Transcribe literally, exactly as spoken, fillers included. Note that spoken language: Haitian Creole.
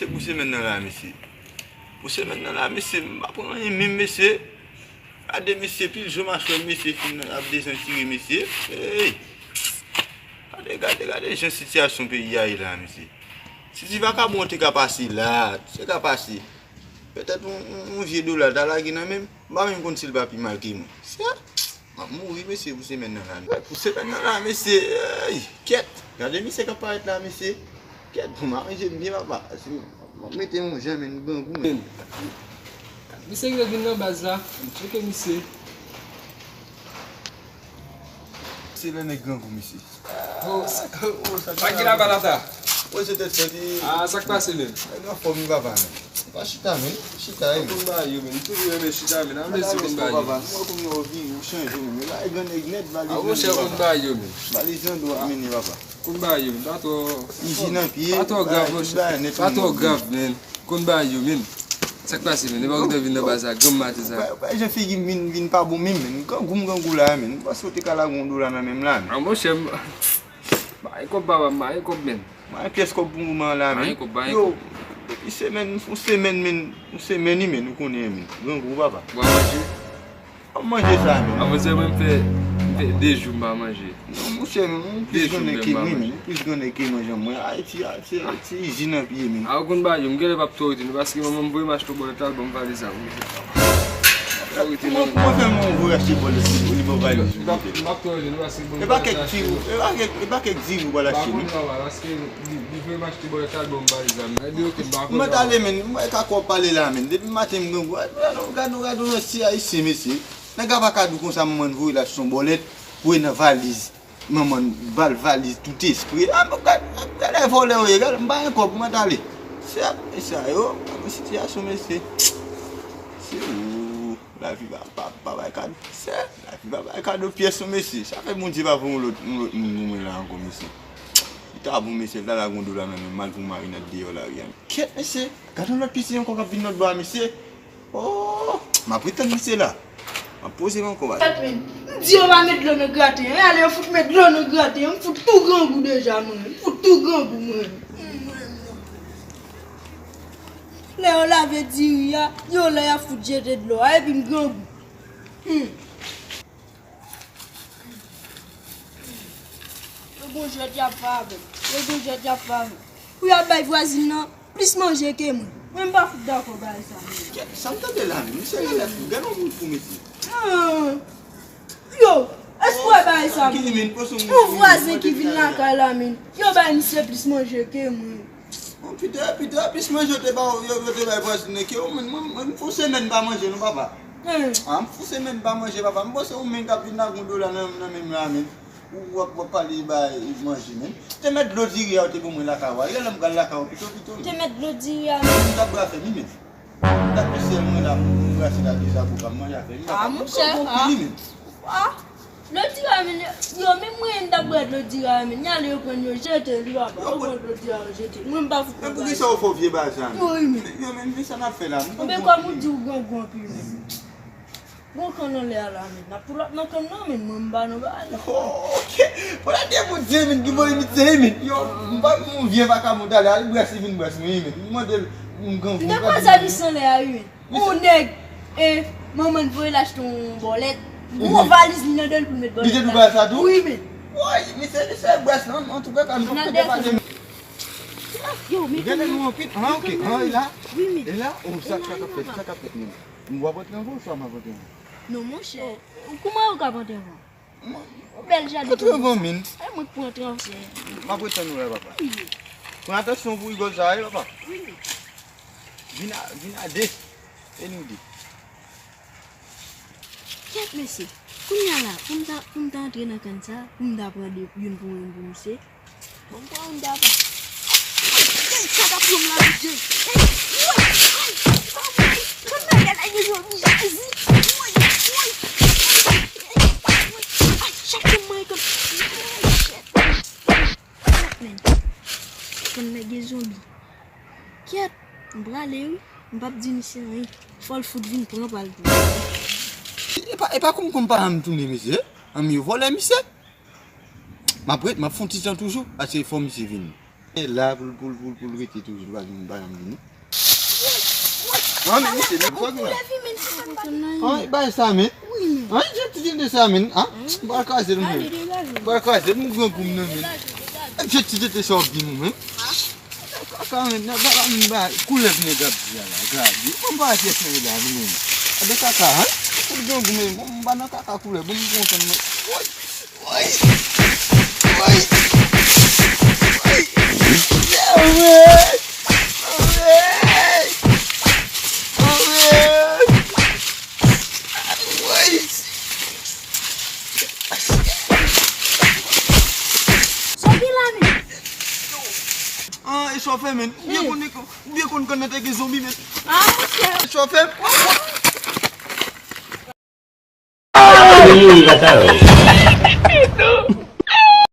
Pou semèn nan la, mesye. Pou semèn nan la, mesye, m pa pran anyen menm, mesye. Gade, mesye, pil jou m ap wè mesye fin ap dezantire, mesye. Hey! Gade, gade, gade jan sitiyasyon peyi a ye la, mesye. Si ti vakabon te ka pase la, te ka pase. Petèt yon, yon, yon vye dola ta lage nan men m. M pa menm konn si l pa pi mal ke mwen. Sa, m ap mouri, mesye, pou semèn nan la. Pou semèn nan la, mesye, ey, kèt. Gade misye k ap parèt la, mesye. Kèt, pou m aranje m byen, papa. Si m ap mete yon jan, men, grangou, men. Misye ki te vin nan baz la, m tcheke misye. Se lè nèg grangou, mesye. Oh, sa, oh, sa ki la balata? Mwen se tèt fèt. Ah, sa k pase, men? Nèg anfòm, wi, papa, men. Pa chita, men. Chita, wi. Konn ba yo, men. M toujou renmen chita, men. An mesye konn ba yo. Mwen konn yo vin, yo chanje, men. Yo ba gran nèg nèt, valiz nan do, papa. Valiz nan do ap mennen, papa. Konn ba yo, men. Pa twò. Iji nan pye, pa twò grav, monchè. Pa twò grav, men. Konn ba yo, men. Sa k pase, men? Epa ou ki te vin nan baz la, granm maten sa. Ou pa, ou pa jan figi m vin, vin pa bon menm, men. Grangou m grangou la, men. M panse ou te ka lage yon dola nan men m la, men. Ah, monchè, m, m pa gen kòb, papa, m pa gen kòb, men. M pa gen pyès kòb pou moman an la, men. M pa gen kòb, m pa gen kòb. Yo, depi semèn, yon semèn, men, yon semèn, wi, men, ou konnen, men. Grangou, papa. Ou pa manje? M ap manje sa, men. Avanse mwen, m fè, m fè de jou m pa manje. Non, monchè, men, ou plis grannèg ke mwen, men. Ou plis grannèg ke mwen, jan mwen. Ayiti, Ayiti, Ayiti, iji nan pye, men. A, ou konn ba yo, m genlè p ap twò rete non, paske manman m voye m achte yon bòlèt la, l ban m valiz la. Kòman, kòman fè manman w voye achte bòlèt, li, li ba w valiz ou? M p ap twò rete non, paske bon. E pa kèk ti, e pa kèk, e pa kèk diri ou pral achte non. M pa konn non, paske li, li voye m achte bòlèt la, l ban m valiz la. M di, ok, m pa konn. Mwen t ale, men, mwen ka kò pale la, men. Depi maten m grangou. Gade, gade, gade, gade, ti ayisyen, mesye. Nèg la pa ka di w konsa, manman l voye l achte yon bòlèt pou e nan valiz. Manman l ba l valiz tout espre. A, gad, gad, gad vòlè yo ye, gad, m pa gen kòb, mwen t ale. Se ap, e sa yo, pa gen sitiyasyon, mesye. Se ou, lavi pa, pa, pa bay kado. Se, lavi pa bay kado pyès, non, mesye. Sa fè Bondye pa voye yon lòt, yon lòt moun pou mwen la ankò, mesye. Li ta bon, mesye, l ta lage yon dola nan men m, m al pou marinad deyò lari a. Kèt, mesye. Gade yon lòt piti ankò k ap vin lòt bò a, mesye. Oh, m ap ret tann misye la. M ap poze m ankò, baz. Tèt men, m di yo pa met dlo nan graten an. E ale yo fout met dlo nan graten an. M fout tou grangou deja, mwen. M fout tou grangou, mwen. Lè yo lave diri a, yo lè y ap fout jete dlo a, epi m grangou. Hmm. Yo gon jwèt y ap fè avè m. Yo gon jwèt y ap fè avè m. Pou y ap bay vwazin nan plis manje ke mwen. Mwen, m pa fout dakò bagay sa, non. Kèt, sa m tande la menm? Misye genlè fou. Gade yon moun fou, mesye. Ah. Yo, èske w wè bagay sa, menm? Yon vwazen ki vin lakay la, menm. Yo bay misye plis manje ke mwen. Bon, pito, pito, plis manje yo te ba w, yo, yo te bay vwazin nan ke w, mwen, mwen, mwen, m fè yon semèn m pa manje non, papa. Hmm. Ah, m fè yon semèn m pa manje, papa. M panse ou menm k ap vin ak yon dola nan, nan men m la, menm. Ou w ap, w ap pale bay manje, menm. Te mèt dlo diri a ou te ban mwen lakay ou a. Genlè m pral lakay ou pito, pito, menm. Te mèt dlo diri a, menm. M t ap brase, wi, menm. M t ap pese mwen la, m brase la, de zaboka, m manje avè l, wi, papa. Ah, monchè, ah. Ah. Dlo diri a, men, yo, men mwen, m t ap bwè dlo diri a, men. Y ale yo pran l, yo jete l, wi, papa. Yo pran dlo diri a, yo jete l. Mwen, m pa fout pran bagay sa. Men poukisa w fè w vye bagay sa, men? Wi, men. Yo, men, men sa n ap fè la? Oubyen kòm ou di w grangou anpil, men. Gon kann anlè a la, men. N ap poulòt nan kann nan, men. Mwen, m pa nan bagay la. Oh, ok. Bon, la de pou di, men, ki voye misye, men. Yo, m pa yon vye vakabon talè, al brase, vin brase mwen, men. M mande l, m grangou, m pa di. M te kwaze misye anlè a, wi, men. Yon nèg, e, manman l voye l achte yon bòlèt. Gwo valiz li nan do l pou l met bòlèt la. Li te dwe bay sa tou? Wi, men. Woy, misye, misye bwès, non, antouka, ka nou te pale. Yo, men kounye a, ah, ok, ah, e la? Wi, men. E la? Oh, sa, sa k ap fèt, sa k ap fèt, men. M w ap antre anvan ou swa m ap antre anvan? Non, monchè, kouman yo k ap antre anvan? Ou bèl jan de moun. Antre anvan, men. Ay, mwen k pou antre anvan. M ap ret tann ou la, papa. Wi. Pran atansyon pou rigòl sa a, wi, papa. Wi. Vin a, vin a de. E nou de. Kèt, mesye. Kounye a la, pou m ta, pou m ta antre nan kann sa, pou m ta pran de, youn pou mwen, youn pou misye. Bon, pran yon daba. Ay, sa t ap pran m la, mesye. Ay, woy, ay, sa woy. Konn bagay la, yo, yo, Jezi. Woy, woy. Ay, chak moun mwen konn. Kèt, men. Konn nèg gen zonbi. Kèt, m prale, wi. M p ap di misye anyen. Fò l fout vin pran pa l tou. E pa, e pa kou m konn pa m tounen, mesye. Ann, yo vòlè misye. M ap ret, m ap fè yon ti tan toujou, paske fò misye vini. E la pou l, pou l, pou l, pou l rete toujou, li pa janm, li pa janm vini. An, men misye, men fòk la. An, e bay sa, men. An, e jèt ti de sa, men. An, m pral kraze l, men. M pral kraze l, m grangou m nan, men. E jèt ti de sa w ap di nou, men. Kaka, men, nan, nan, nan, nan, koulèv nèg ap di a la, gade. Kòm pa ti fè la, nou menm. Gade kaka, an. Pou l grangou, men, bon, m pa nan kaka koulèv, bon, m kontan, men. Woy! Woy! Woy! Woy! Woy! Woy! Sa ki la, men? Ah, e chofè, men. Ou byen konn, ou byen konn kann nan te gen zonbi, men. Ah, monchè. Chofè. Aleluya, sa yo.